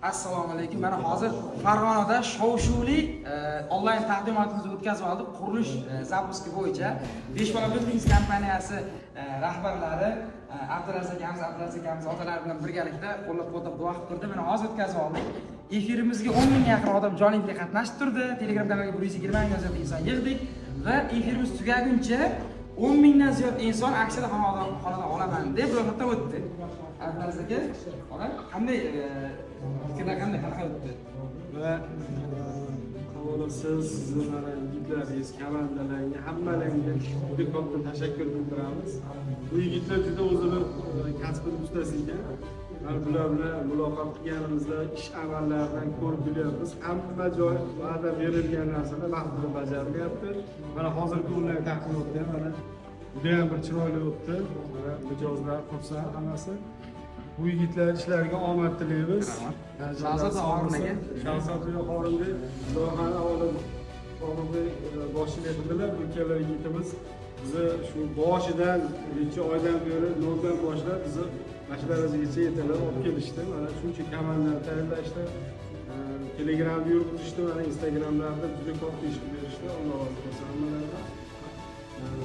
Assalomu alaykum. Mana hozir Farg'onada shov-shuvli onlayn taqdimotimizni o'tkazib oldik. Qurilish запуски bo'yicha Beshbola Buildings kompaniyasi rahbarlari Abdulaziz akamiz, Abdulaziz akamiz otalari bilan birgalikda qo'llab-quvvatlab, duo qilib turdi. Mana hozir o'tkazib oldik. Efirimizga 10 mingga yaqin odam jonli efirga qatnashib turdi. Telegram kanaliga 120 mingdan ziyod inson yig'dik va efirimiz tugaguncha 10 mingdan ziyod inson aksiyada xonadon olaman deb ro'yxatdan o'tdi. Abdulaziz aka, ona qanday fikrlar, qanday, qanaqa o'tdi? Va avvalo siz, sizni mana yigitlaringiz, komandalarga, hammalaringga juda katta tashakkur bildiramiz. Bu yigitlar juda o'zini kasbini ustasi ekan. Mana bular bilan muloqot qilganimizda ish amallaridan ko'rib bilyapmiz. Hamma joy va'da berilgan narsalar vaqtida bajarilyapti. Mana hozirgi onlayn taqdimotda ham mana judayam bir chiroyli o'tdi. Mana mijozlar xursand hammasi. Bu yigitlar ishlariga omad tilaymiz. Shahzoda Horun aka. Shahzoda Horunbek loyihani avvalo Horunbek boshchilik qildilar. Bu ikkala yigitimiz bizni shu boshidan, necha oydan beri noldan boshlab bizni mana shu darajagacha yetalab olib kelishdi. Mana shuncha komandani tayyorlashdi. Telegramni yurg'izishdi, mana Instagramlarda juda katta ish qilib berishdi. Alloh rozi bo'lsin hammalaridan.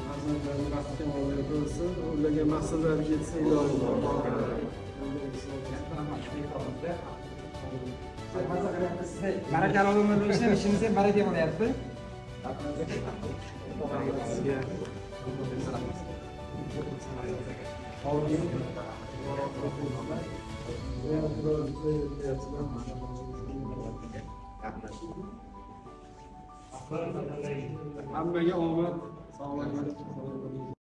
Farzandlarini baxti kamolga ko'rsin, ularga maqsadlariga yetsin, iloyim. Rahmat. Maza qilyapti sizda. Barakali odamlar bilan ishlab, ishimiz ham baraka bo'lyapti. Sizga. Hammaga omad, sog'lik.